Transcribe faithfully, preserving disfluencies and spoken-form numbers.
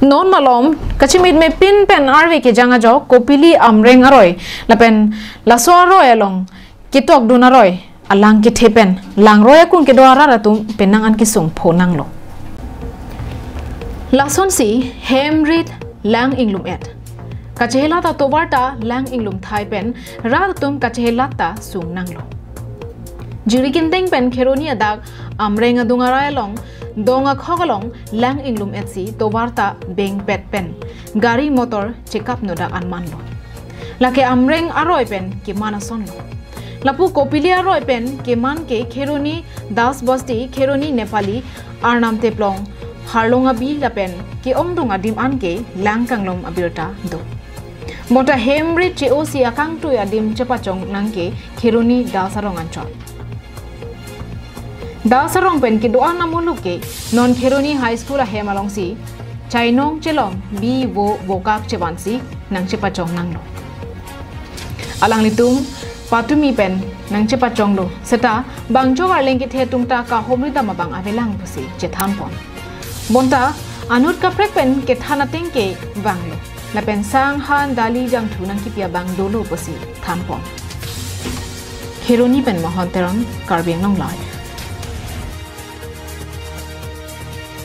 Non malom kachimitme pin pen arve kejang ajok Kopili Amreng aroi lapen laso aroi along ketokdun aroi alang kethe pen langroi akung kedo arat atum penang an kesung pho nanglo. Lasonsi hem rit lang inglum et. Kachehelat atovar ta lang inglum thai pen rat atum kachehelat ta sung nanglo. Jirikindeng pen Kheroni adak Amreng adung aroi along dong akhok along lang inglum etsi tovar ta bengpet pen gari motor chekap nodak anmanlo. Lake Amreng aroi pen keman asonlo. Lapu Kopili aroi pen keman ke Kheroni Das Basti, Kheroni Nepali, Arnam Teplong, Harlong Abi lapen ke-ongdung adim an ke lang kanglom abirta do. Bonta hem rit che-osi akangtui adim chepachong nang ke Kheroni Das arong anchot. Das arong pen kedo-an amuluk ke non Kheroni High School ahem alongsi chainong chelom bi vo vokak chevansi nangchepachong nanglo. Alanglitum patumi pen nangchepachonglo seta bang jo arleng kethe atum ta kahomri dam abang avelang pusi chethanpon. Bonta anut kaprek pen kethan ateng ke vanglo. Lapen sang han dali jangthu nangkipi abang dolo pusi thanpon. Kheroni pen Mohon Teron, Karbi Anglong Live.